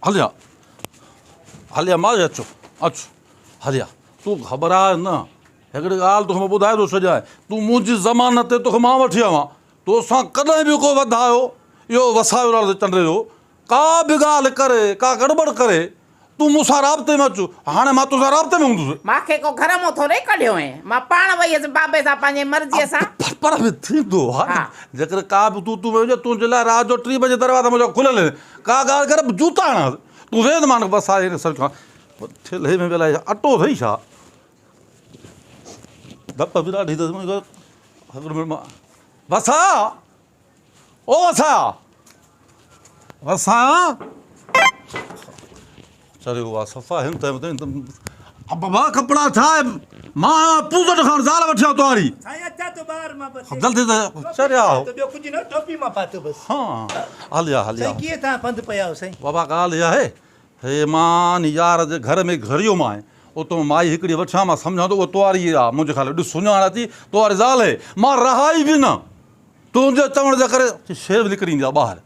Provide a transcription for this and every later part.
هليا هليا ماء اچو اچ هليا تون گهٻراء نه هڪڙي ڳالهه توکي مان ٻڌائي ٿو ڇڏيان تون منهنجي ضمانت تي توکي مان وٺي آيو آهيان توسان ڪڏهن به ڪو وڌايو اهو وسايو لال چنڊ جو ڪا به ڳالهه ڪري ڪا گڙٻڙ ڪري تون مون سان رابطي ۾ اچ هاڻي مان توسان رابطي ۾ هوندس. مان کي ڪو گهر مان ٿورئي ڪڍيو هئين مان پاڻ وئي هيس بابي سان پنهنجي مرضيء سان. پر به ٿيندو آهي نه جيڪڏهن ڪا به تون تون ۾ هجي تنهنجي لاء رات جو ٽي بجي دروازا منهنجا کليل آهن ڪا ڳالهه ڪري جوتا هڻانس تون ويهه ته مان وسائي هن سر کان ٿيلهي ۾ به الائي اٽو اٿئي ڇا ڌپ به ڏاڍي اٿس هڪڙو منٽ مان وساء او وساء وساء چريو آ صفا هن ته بابا ڪپڙا ڇا مان پوزٽ کان زال وٺي آ تواري سائين اچا تو ٻاهر مان بس جلدي ته چريا هو ٻيو ڪجهه نه ٽوپي مان پاتو بس ها هليا هليا سائين ڪيئن تان پنڌ پيا آهيو سائين بابا ڳالهه اها آهي هي مان يار جي گهر ۾ گهڙيو مان اتو مائي هڪڙي وٺان مان سمجهان ٿو اها تواري آ منهنجي خيال ڏس سڃاڻ اچي تواري زال هي مان رهائي به نه تنهنجي چوڻ جي ڪري شير به نڪري ايندي آ ٻاهر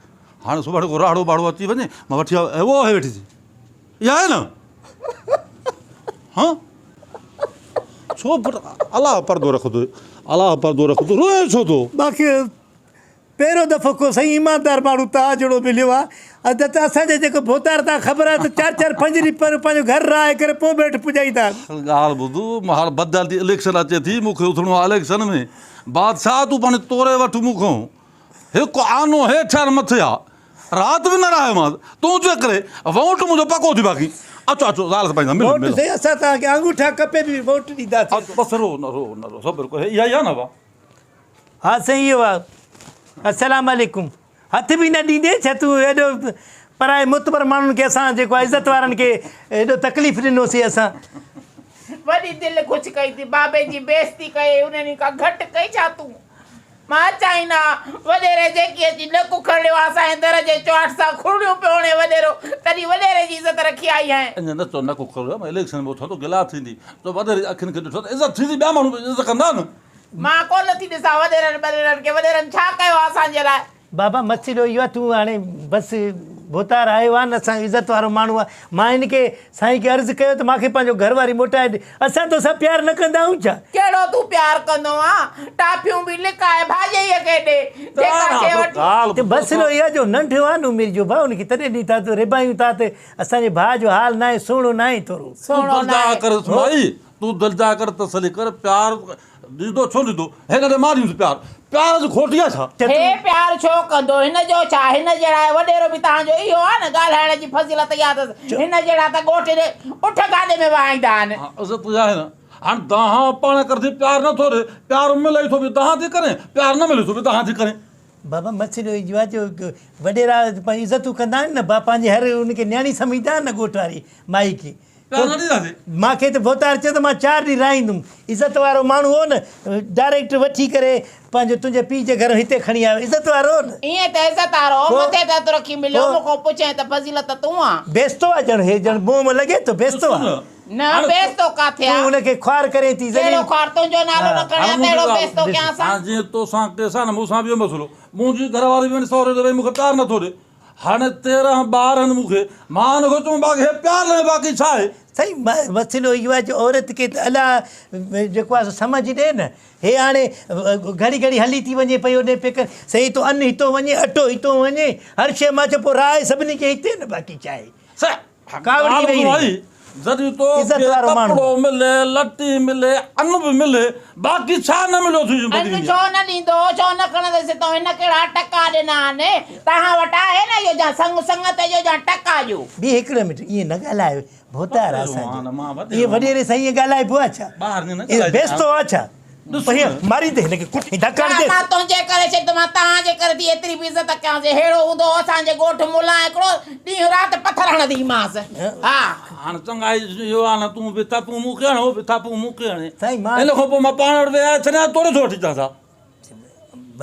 هاڻي سڀاڻي ڪو راڙو ٻاڙو اچي وڃي مان وٺي آيو اهو آهي ويٺي اها آهي نه ها ڇو پٽ الله پردو رکندو الله پردو رکندو روئين ڇو ٿو باقي پهريون دفعو ڪو سائين ايماندار ماڻهو توهان جهڙو مليو آ نه ته اسان جا جيڪو ڀوتار تان خبر آ ته چار چار پنج ڏينهن پهريون پنهنجو گهر رهائي ڪري پوء ٻيٽ پڄائيندا آهن. ڳالهه ٻڌ هاڻ بدل ٿي اليڪشن اچي ٿي مون کي اٿڻو آ اليڪشن ۾ بادشاهه تون پاڻ توري وٺ مون کان هڪ آنو هيٺ يا مٿي آ رات به نه رهايومانس تنهنجي ڪري ووٽ منهنجو پڪو ٿي باقي اچو اچو زال سان پنهنجي سان ملو ووٽ ملو سائين اسان توهان کي آڱوٺا ڪپي به ووٽ ڏينداسين. بس رو نه رو نه رو صبر ڪر اها ئي آ نه وا. ها سائين اهو آ. السلام عليڪم هٿ به نه ڏيندين ڇا تون ايڏو پرائي معتبر ماڻهن کي اسان جيڪو آ عزت وارن کي ايڏو تڪليف ڏنوسين اسان. وڏي دل خوش ڪئي ٿي بابي جي بيعزتي ڪئي انهن کان گهٽ ڪئي ڇا تون مان اچان ئي نه ها وڏيري جيڪي اچي نڪ کڙڙيو آ اسان جي در جي چوواٽ سان کڙڙيون پيو هڻي وڏيرو تڏهن وڏيري جي عزت رکي آئي آهين. ائين نه چئو نڪ کڙڙيو مان اليڪشن ۾ اٿان ٿو گلا ٿيندي تو وڏيري جي اکين کي ڏٺو ته عزت ٿيندي ٻيا ماڻهو به عزت ڪندا نه. مان ڪونه ٿي ڏسان وڏيرن ٻڏيرن کي، وڏيرن ڇا ڪيو آ اسان جي لاء؟ بابا مسئلو اهو آ تون هاڻي بس ڀوتار آيو آ نه اسان جو عزت وارو ماڻهو آ مان هن کي سائين کي عرض ڪيو ته مان کي پنهنجو گهر واري موٽائي ڏي اسان توسان پيار نه ڪندا آهيون ڇا؟ ڪهڙو تون پيار ڪندو آن ٽافيون به لڪائي ڀاڄائيء کي ڏي جيڪا شيء وٺي. ته مسئلو اهو آ جو ننڍو آ نه عمر جو ڀاء ان کي تڏهن ڏينهن ٿا ته ريبايون ٿا ته اسان جي ڀاء جو حال ناهي سهڻو ناهي ٿورو. تون سهڻو دلجاء ناهي. ڪر مائي تون دلجاء ڪر تسلي ڪر پيار ڏيندو ڇو ڏيندو هن ڏي مان ڏيندس پيار پيار جي کوٽ آ ڇا. هي پيار ڇو ڪندو هن جو ڇا هن جهڙا وڏيرو به توهان جو اهو آ نه ڳالهائڻ جي فضيلت اها اٿس هن جهڙا ته ڳوٺ جي اٺ گاڏي ۾ وهائيندا آهن. ها عزت اها آهي نه هاڻ دانهن پاڻ ڪر ٿي پيار نه ٿو ڏي پيار ملئي ٿو به دانهن ٿي ڪرين پيار نه ملي ٿو به دانهن ٿي ڪرين. بابا مسئلو اهو آ جو وڏيرا پنهنجي عزتون ڪندا آهن نه با پنهنجي هر ان کي نياڻي سمجهندا آهن نه ڳوٺ واري مائي کي. پيار نه ڏينداسين. مان کي ته ڀوتار چيو ته مان چار ڏينهن رهائيندم. عزت وارو ماڻهو هو نه، ڊائريڪٽ وٺي ڪري پنهنجو تنهنجي پيء جي گهر هتي کڻي آيو. عزت وارو هو نه. ائين ته عزت وارو هو، مٿي تي هٿ رکي مليو، مون کان پڇيائين ته فضيلت تون آن؟ بيستو آ ڄڻ هي ڄڻ منهن مان لڳي ٿو بيستو آ. نه بيستو ڪاٿي آ. تون هن کي خوار ڪرين ٿي ذليل. ڪهڙو خوار، تنهنجو نالو نه کڻيان ته اهڙو بيستو ڪيانس ها. هاڻ جيئن توسان ڪيس آ نه مون سان به اهو مسئلو. منهنجي گهر واري به وڃي سهري ڏي وئي مون کي پيار نه ٿو ڏي. هاڻي 13 ٻار آهن مون کي، مان هن کي چيم باقي هي پيار نه باقي ڇا آهي؟ سائين مسئلو اهو آهي جو عورت کي ته الله جيڪو آهي سو سمجهه ڏي نه هي هاڻي گهڙي گهڙي هلي ٿي وڃي پئي هوڏي پيڪن سائين هتو ان هتو وڃي اٽو هتو وڃي هر شيء مان چيو پوء راء سڀني کي هتي نه باقي ڇا آهي. سائين ڪاوڙجي ويهي رهي. جڏهن تو عزت کي وارو ماڻهو. ڪپڙو ملي، لٽي ملي، ان به ملي، باقي ڇا نه مليو ٿي ان بدري ڇو نه ڏيندو، ڇو نه کڻندس تو هن ڪهڙا ٽڪا ڏنا آهن، توهان وٽ آهي نه اهو جا سڱ سڱت جو جا ٽڪا جو. بيهه هڪڙو منٽ ائين نه ڳالهاء ڀوتار آ اسان جو ائين وڏيري سان ائين ڳالهائبو آ ڇا؟ اهو بيستو آ ڇا؟ ماريندي هن کي ڪٽي ڌڪ هڻجيس. مان تنهنجي ڪري ڇڏ مان توهان جي ڪري ٿي ايتري بي عزت ڪيان جي ههڙو هوندو هو اسان جي ڳوٺ ملان هڪڙو ڏينهن رات پٿر هڻنديمانس ها. هاڻ چڱائي اهو آ نه تون به ٿاپون مون کي هڻ هو به ٿاپون مون کي هڻي سائين مان ان کان پوء مان پاڻ وٽ ويهاري ڇڏيان توڙي ٿو وٺي اچانس ها.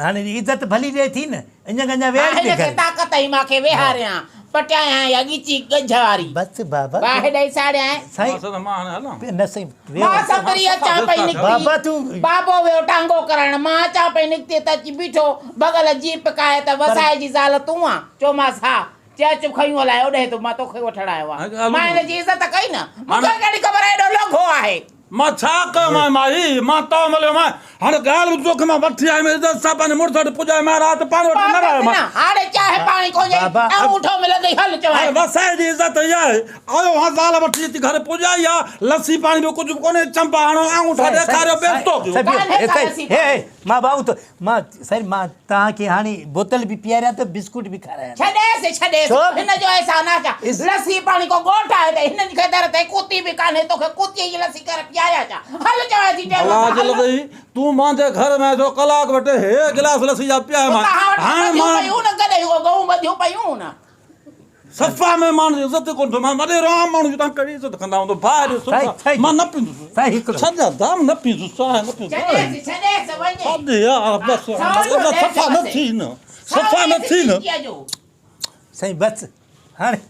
هاڻي عزت ڀلي ڏئي ٿي نه اڃا اڃا ويهاري ها هن کي طاقت ئي مان کي ويهاريان پٽيان يا ڳچي ڳجهه واري. بس بابا. باهه ڏئي ساڙيان. سائين مان هاڻي هلان. نه سائين ويهه. مان سنبري اچان پئي نڪتي. بابا تون. بابو ويو ٽانگو ڪرائڻ مان اچان پئي نڪتي ته اچي بيٺو بغل جيپ ڪاهي ته وسائي جي زال تون آن چيومانس ها. چئي اچ کيون هلائي اوڏهين ته مان توکي وٺڻ آيو آهيان. مان هن جي عزت ڪئي نه. مون کي ڪهڙي خبر ايڏو لوگهو آهي. مان ڇا ڪيومانء مائي، مان تو مليومانء. هاڻي ڳالهه ٻڌ توکي مان وٺي آيم عزت سان پنهنجي مڙس وٽ پڄائي مان رات پاڻ وٽ نه رهيم. هاڻي چانهه پاڻي ڪونهي آڱوٺو ملندئي هل چوانء. هاڻي وسائي جي عزت اها آهي. آيو هان زال وٺي اچي گهر پڄائي آ، لسي پاڻي ٻيو ڪجهه به ڪونهي، چنبا هڻو آڱوٺا ڏيکاريو بيستو ٿيو. ڪانهي ڪا لسي پاڻي. مان ڀائو ته مان سائين مان توهان کي هاڻي بوتل به پياريان ته بسڪوٽ به کارايان. ڇڏيس ڇڏيس هن جو احسان آ ڇا؟ لسي پاڻي ڪو ڳوٺ آهي ته هنن کي در تي ڪتي به ڪانهي توکي ڪتيء جي لسي ڪري پياريان ڇا؟ هل چوانء ٿي ٽيم الله سان جي هل. لڳئي تون مانجي گهر ۾ جو ڪلاڪ وٽ هي گلاس لسي جا پيايم اتان وٽ هاڻي ٻڌيون مان پيون نه گڏهيون ڳئون ٻڌيون پيون نه. صفا مهمان جي عزت ئي ڪونه ٿو مان وڏيرو عام ماڻهو جي تان ڪهڙي عزت ڪندا هوندو ڀاء ڏي سٺا مان نه پيندس ڇڏ دام نه پيندس چانهه نه پيندس ڇڏ يار بس صفا نه ٿي نه صفا نه ٿي نه سائين بس هاڻي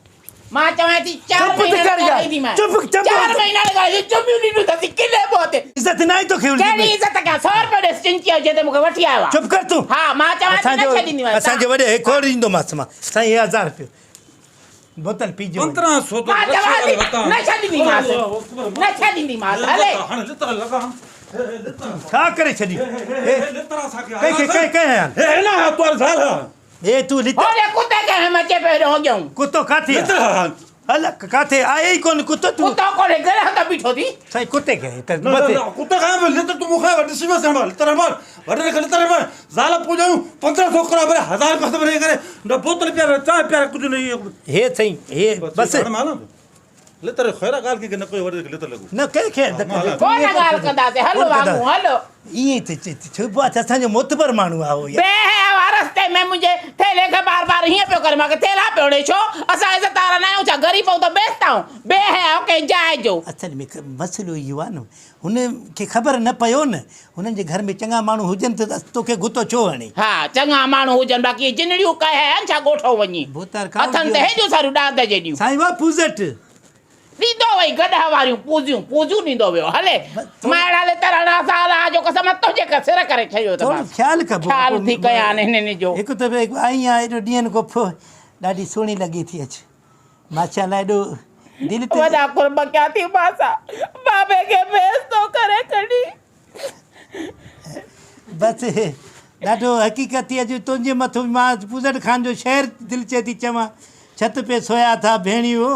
مان چوان ٿي چار مهينا لڳائينديمانء چپ چپ چار مهينا لڳائي چميون ڏنيون اٿس ڪلي منهن تي عزت نه آئي توکي ڪهڙي عزت ڪيان سو روپيو ڏيس چنچيء جو جنهن تي مون کي وٺي آيو آ چپ ڪر تون ها مان چوان ٿي نه ڇڏينديمانء اسان جو وڏي هي کوڙ ڏيندومانس مان سائين هي هزار روپيو بوتل پيجو 1500 تو مان چوان ٿي نه ڇڏينديمانس نه ڇڏينديمانس هلي ڇا ڪري ڇڏي ڪنهن کي ڪنهن ڪنهن هنيا هي نه هي تو زال هي تون لت هوڏي ڪتي کي هنيم اچي پيو هيڏو اڳيون ڪتو ڪاٿي لت هل ڪاٿي آهي ئي ڪونه ڪتو تون ڪتو ڪونهي گرهه ته بيٺو ٿي سائين ڪتي کي ته بس ڪتي کي به لت تون مون کي ڏسي وس هڻ لت رهبر وڏي کي لت رهبر زال پوڄايون 1500 ڪرا ڀري 1000 رپيا ڀري ڪري نه بوتل پيار چانهه پيار ڪجهه نه هي سائين هي بس لت ري خير ڳالهه ڪي نه ڪوئي وڏي کي لت لڳو نه ڪنهن کي ڪونه ڳالهه ڪنداسي هل واڳون هل ائين ته چئبو آهي ته اسان جو معتبر ماڻهو آهي اهو بي حيا وارا رستي ۾ منهنجي ٿيلهي کي بار بار هيئن پيو ڪري مان کي ٿيلها پيو هڻي ڇو اسان عزت وارا نه آهيون ڇا غريب آهيون ته بيست آهيون بي حيا آهيو ڪنهن جاء جو. اصل ۾ مسئلو اهو آهي نه هن کي خبر نه پيو نه هنن جي گهر ۾ چڱا ماڻهو هجن ته توکي گتو ڇو هڻي. ها چڱا ماڻهو هجن باقي اهي جنڙيون ڪاهي آيا آهن ڇا ڳوٺئون وڃي ڀوتار ڪا اٿن ته هيڏيون ساريون ڏاند جيڏيون. سائين واهه پوزٽ. ڏيندو وئي گڏهه واريون پوزيون پوزيون ڏيندو ويو هلي مان اهڙا لتر هڻان سا الله جو قسم تنهنجي سر ڪري ڇڏيو ٿورو اٿمانس. خيال ڪبو خيال ٿي ڪيان هنن جو. هڪ دفعي آئي آهيان ايڏو ڏينهن کان پوء ڏاڍي سهڻي لڳي ٿي اچ. ماشاءالله ايڏو دل تي. وڏا قرب ڪيا ٿي ماسا بابي کي بيستو ڪري ڪڍي. بس ڏاڍو حقيقت ٿي اڄ تنهنجي مٿو مان پوزٽ خان جو شعر دل چئي ٿي چوان ڇت پي سويا ٿا ڀيڻيو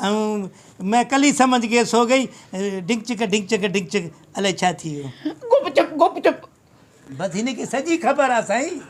۽ مين ڪل ئي سمجھ گئي سو گئي ڊنگ چڪ ڊنگ چڪ ڊنگ چڪ الائي ڇا ٿي ويو. گپ چپ گپ چپ. بس هن کي سڄي خبر آ سائين.